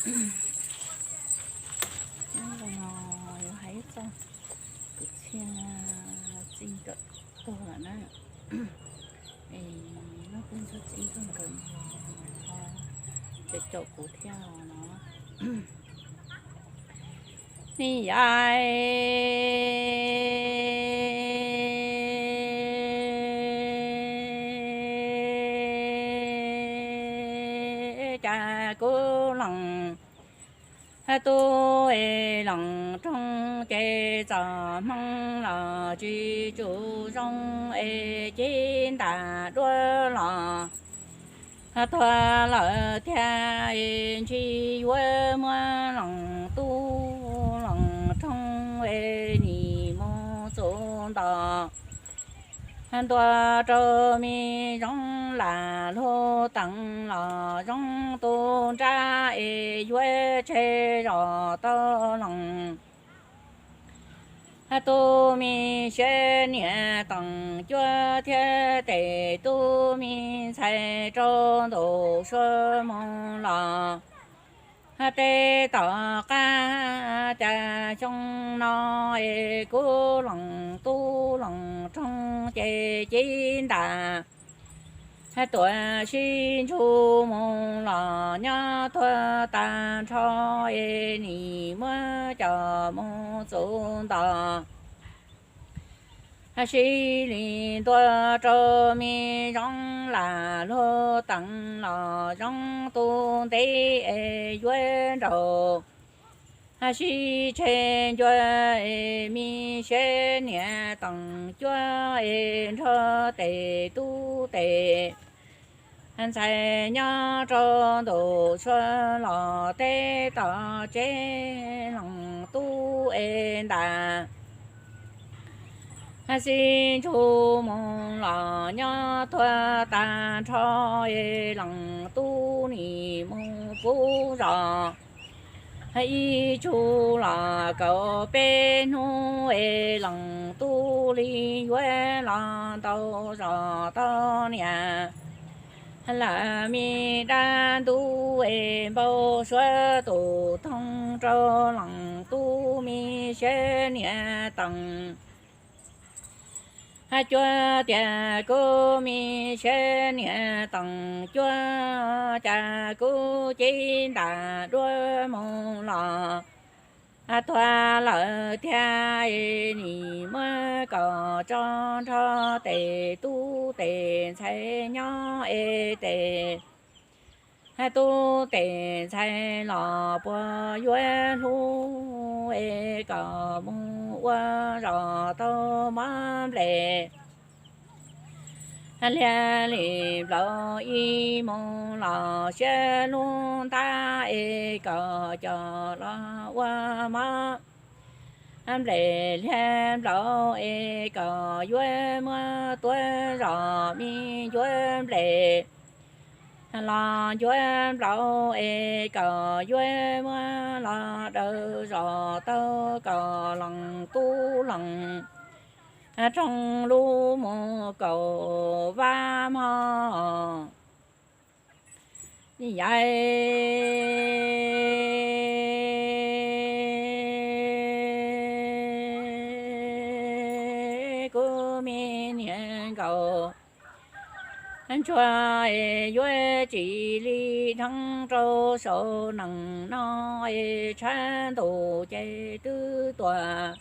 Nyob zoo no yuav hais txog kwv txhiaj txij nkawm tuag lawm na. Es noj peb ntxhov txij nkawm no, ho caum kuv thiab no. Ni yaim cas kuv leej tub es leej roog ces txom hmoo los tsis tsum zoo es cib ntas duab los tuag lawm thiab es ntshai yuav muab leej tub leej roog es nim mus txuv nto ntua rau me zoov lam lug teev los zoo tu nrab es yuav tseg zos tau leej tub me siab niam teem cuab thiab tes tub me ntxhais rau ntu sua mus los teb tom qab. Cas xyoo no es kuv leej tub leej roog ces cib ntas tuam sib ntshua mus los nyob tuag tag nrho es nim muab coj mus txuv nto sib li ntua rau me zoov lam lug teev los zoo tu ntev es yuav nraum sib tseg ncua es me siab niam teem cuab es nrog tes tub tes ntxhais nyob rau ntu sua los teb tom tsev leej tub es ntas sib ntshua mus los nyob tuag tag nrho es leej tub nim mus pub zos ib tsug los kaum peb hnub es leej tub li yuav los ntau zos tau niam lawm me dab ntub es npau suav tus toog rau leej tub me siab niam teem cuab tias kuv me siab niam teem cuab cas kuv cib ntas duab mus los tuag lawm thiab es nim muab kom tso nrho tes tub tes ntxhais nyob es tes tub tes ntxhais los puas yuav hlub es kom mus ua zos tau mob nplej liag li nplaum ib mus los siab lub ntab es kom coj los ua mob nplej liag nplaum es kom yuav muab tuav zos me ncuav nplej los ncuav nplaum es kom yuav muab los daws zos tau kom leej tub leej roog lub mus kaum vab mog. Yam kuv me niam nkaus ntsuag es yuav tsis li dheev rau saum nees no es tshav ntuj ces twb tuaj.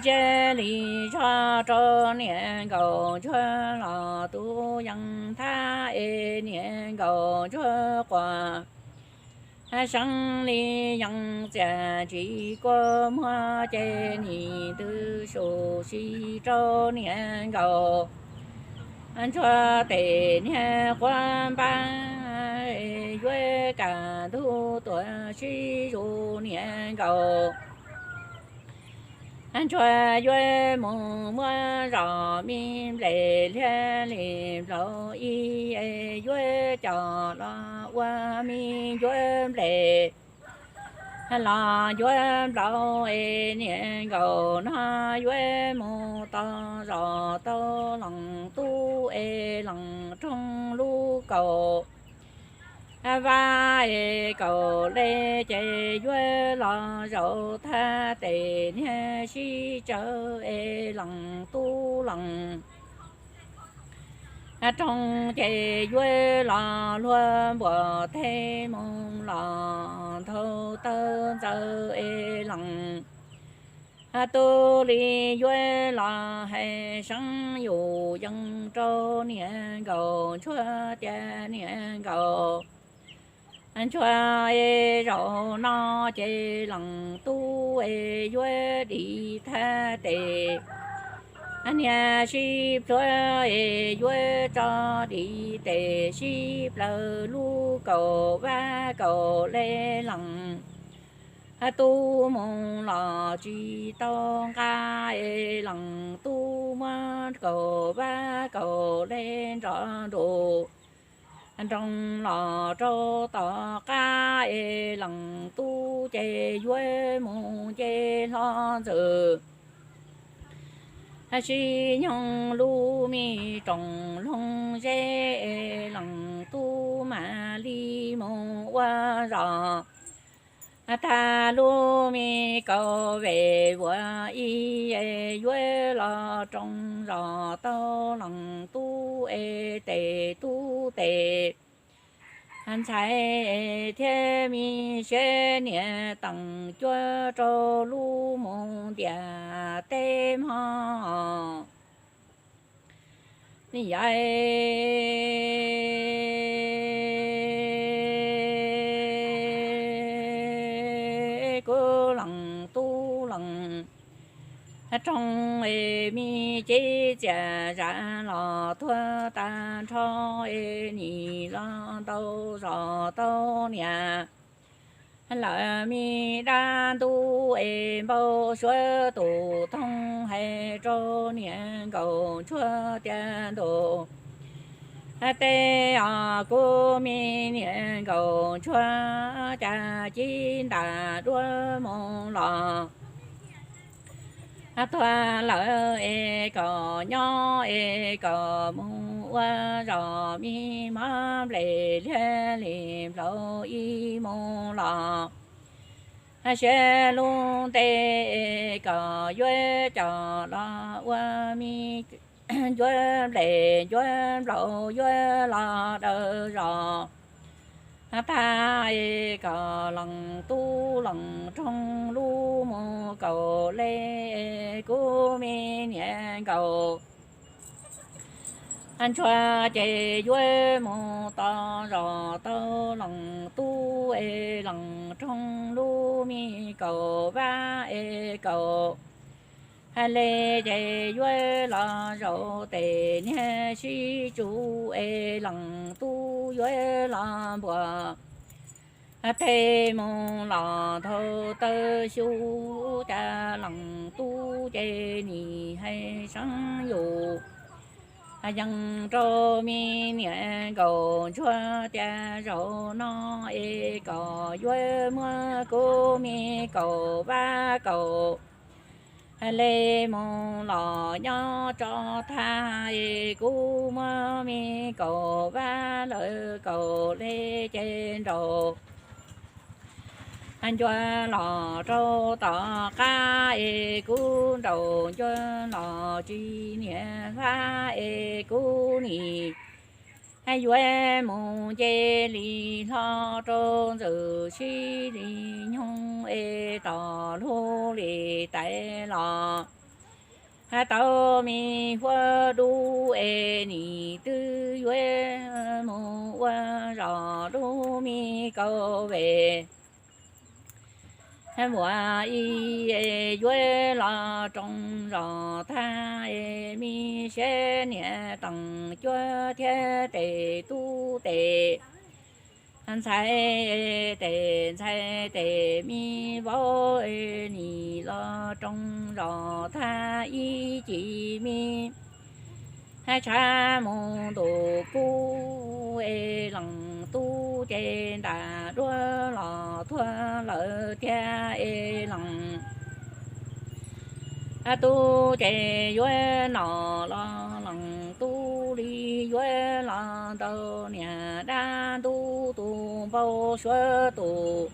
Cia li zog rau niam nkaus ntsuag los tus yees thab es niam nkaus ntsuag quas seev li yees txiaj ntsim kua muag ces nim ntws su si rau niam nkaus ntsuag tes niag quav npab yuav kaj ntug tuaj sib zus niam nkaus ntsuag yuav mus muab zos me nplej liag li nplaum ib es yuav coj los ua me ncuav nplej los ncuav nplaum es niam nkaus no yuav mus tau zos tau leej tub es leej roog lub kaum Vaj es kaum le ces yuav los zaum thaj tes niag sib tsawv es lees tub lees roog ces yuav los luag npuas thej moo los nthau taw ntxaws es lees tub li yuav los hais seeb yus yees rau niam nkaus ntsuag tias niam nkaus ntsuag es zaum no ces lees tub es yuav dim thaj tes niag sib plhuav es yuav tso dim tes sib plaws lub kaum vaj kaum le lees tub moo los tsis tau nqa es lees tub muab kaum vaj kaum le nrov nrus nroos los rau tom qab es lees tub ces yuav mus nce hlo ntxwm sib nyoog lub me roos loog zeb es lees tub mam li mus ua zos tag lub me kaum vem vuas ib es yuav los roos zos tau lees tub es tes tub tes ntxhais thiab me siab niam teem cuab rau lub mus ntiaj teb hmo yai kuv lees tub lees roog es me cev txias zam los tuag tag nrho es nim los ntau zos tau niam lawm me dab ntub es npau suav tus thooj hais rau niam nkaus ntsuag tias ntus teb os kuv me niam nkaus ntsuag cas cib ntas duab moo los tuag lawm es kom nyob es kom mus ua zos me mob nplej liag li nplaum ib mus los siab lub ntev es kom yuav coj los ua me ncuav nplej ncuav nplaum yuav los daws zos tag es kom lees tub lees roog lub mus kaum le kuv me niam nkaus ntsuag ces yuav mus tos zos tau lees tub es lees roog lub me kaum vaj es kaum le ces yuav los zaum tes niag sib tsuv es lees tub yuav los npuas tej mus los nthau taw xyu cas lees tub ces nim hais seeb yus yees rau me niam nkaus ntsuag tias zaum no es kom yuav muab kuv me kaum vaj kaum le mus los nyob tso thaj es kuv muab me kaum vaj lawm kaum le ces nraum ncuav los rau tom qab es kuv nraum ncuav los tsis niam vaj es kuv nim yuav mus nce li hlo rau ntxwm sib li nyoog es tom lub li tais los tau me huab dub es nim twb yuav mus ua zos lub me kaum vem vuas ib es yuav los roos zos tag es me siab niam teem cuab thiab tes tub tes ntxhais tes ntxhais tes me vauv nim los roos zos tag ib ci me tshav mus ntuj kub es lees tub ces ntas duab los tuag lawm tiag es lees tub ces yuav nom los lees tub li yuav los ntau niam dab ntub tus npau suav tus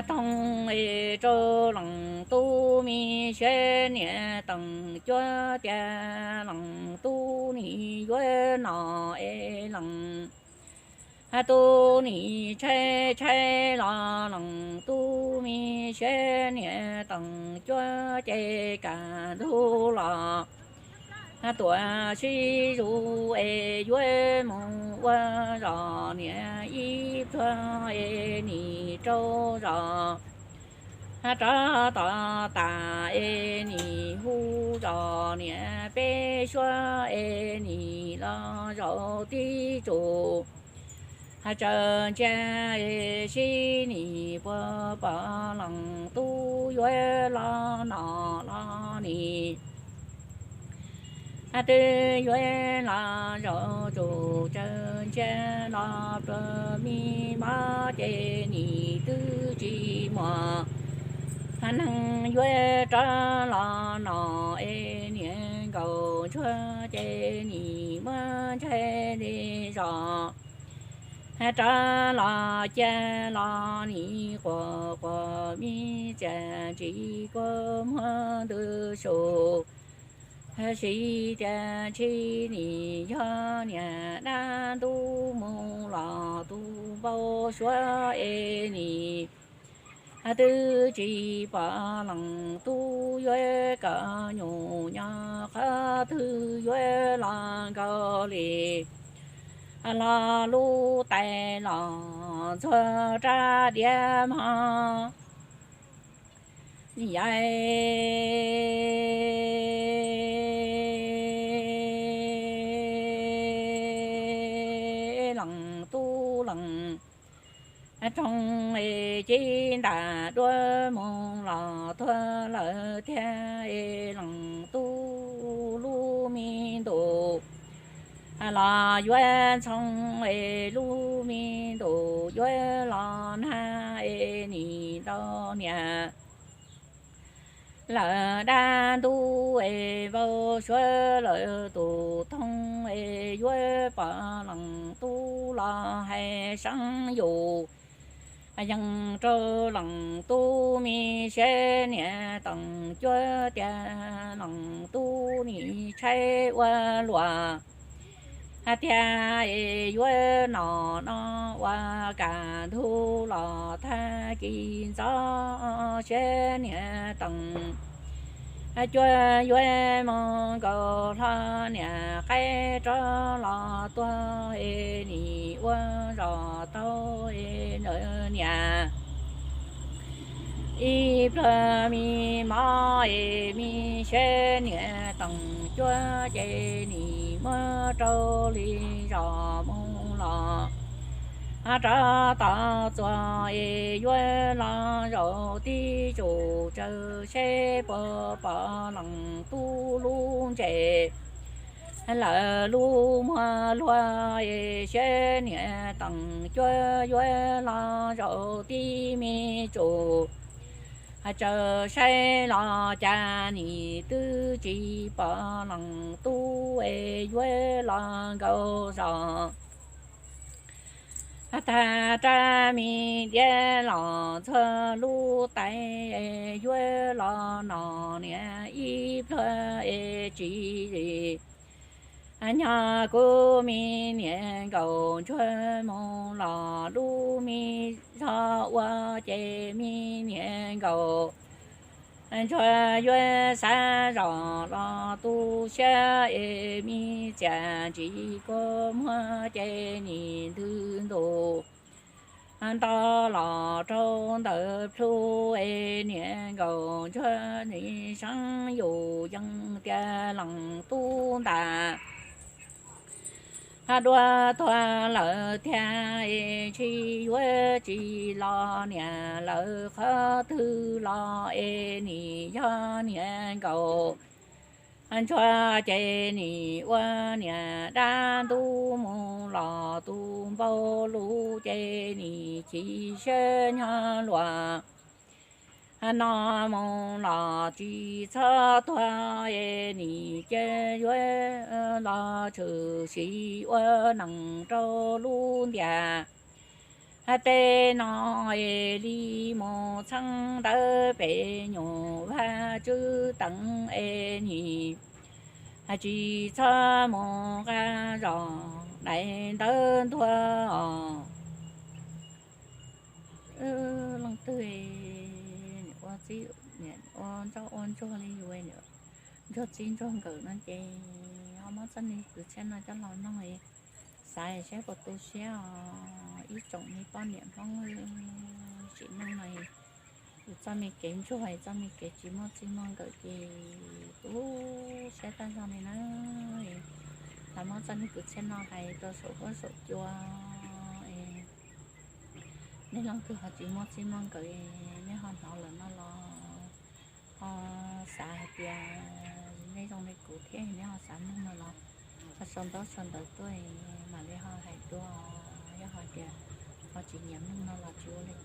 toog es rau leej tub me siab niam teem cuab tias leej tub nim yuav nom es leej tub nim tshaib tshaib los leej tub me siab niam teem cuab ces kaj ntug los tuam sib zus es yuav mus ua zos niam ib pluag es nim rau zos rov tom tas es nim hu zos niam peb suab es nim los zaum tib tsuj tsaws ntsia es sib nim puag pom leej tub yuav los nom los nim twb yuav los zaum tsuj tsaws ntsia los pluag me mob ces nim twb tsis muaj neeg yuav rov los nom es niam nkaum ntsuag ces nim muab ntshai li zos rov los cia los nim quas quas me txiaj ntsim kua muag ntws su siv tias ntshis nim yog niam dab ntub mus los tus npau suav es nim twb tsis pom leej tub yuav kom nyuj nyob qhov twg yuav los nkaus li los lub tais los ntxuag rab diav mog. Yai leej tub leej roog es cib ntam duab mus los tuag lawm thiab es leej tub lub me ntuj los yuav ntxhoo es lub me ntuj yuav los nag es nim ntau niam lawm dab ntub es npau suav lawm tus toog es yuav pom leej tub los hais seeb yus yees rau leej tub me siab niam teem cuab tias leej tub nim tshaib ua luaj hais tias es yuav nom no ua kaj ntug los tag kis ntxov siab niam teem cuab yuav mus nkaus hlo niam qaib rov los tuag es nim ua zos tau es nws niam ib pluag me mob es me siab niam teem cuab ces nim muab rau li zos mus los rov tom txuas es yuav los zaum tib tsuj tsaws seb puas pom leej tub lub ntses lawm lub muag luag es siab niam teem cuab yuav los zaum tib me tsuj tsaws saib los cas nim twb tsis pom leej tub es yuav los nkaus zos tag rab me diav los ntxuag lub tais yuav los nom niam ib pluag es tsis nyob kuv me niam nkaum ntsuag mus los lub me zog ua ces me niam nkaum ntsuag yuav xav zos los tu siab es me txiaj ntsim kua muag ces nim ntws ntus nto los rau ntawm plhu es niam nkaum ntsuag nim seeb yus yees tias leej tub ntas dua tuag lawm tiag es ntshis yuav tsis los niam lawm qhov twg los es nim yog niam nkaum ntsuag ces nim ua niam dab ntub mus los tus npau lus ces nim chim siab nyob luag No mus los tsis txhob tuag es nim cia yuav los tshwm sim ua neej rau lub ntiaj teb no es li mus txheeb ntawv pem nyuam Vaj Tswv Teev es nim tsis txhob mus nqa zog daim ntawv ntuag os. Leej twg ua txij ua nkawm ua ntsuag li yus, ntsuag txij ntsuag nkawm no ces ho muab txoj me kwv txhiaj no coj los mloog, xav saib puas tu siab os. Ib tsoom me poj niam Hmoob tsim neej no, yus txoj me kev ntsuag, txoj me kev tsis muaj txij muaj nkawm ces tu siab tag zog li na. Los muab txoj me kwv txhiaj no hais rau saum huab saum cua, nej leej twg ho tsis muaj txij muaj nkawm, nej ho hnov lawm no los ho xav hais tias nej zoo li kuv thiab, nej ho xav mloog no los ho sau ntaub sau ntawv tuaj mam li ho hais dua. Yog hais tias ho tsis nyiam mloog no los tsis ua li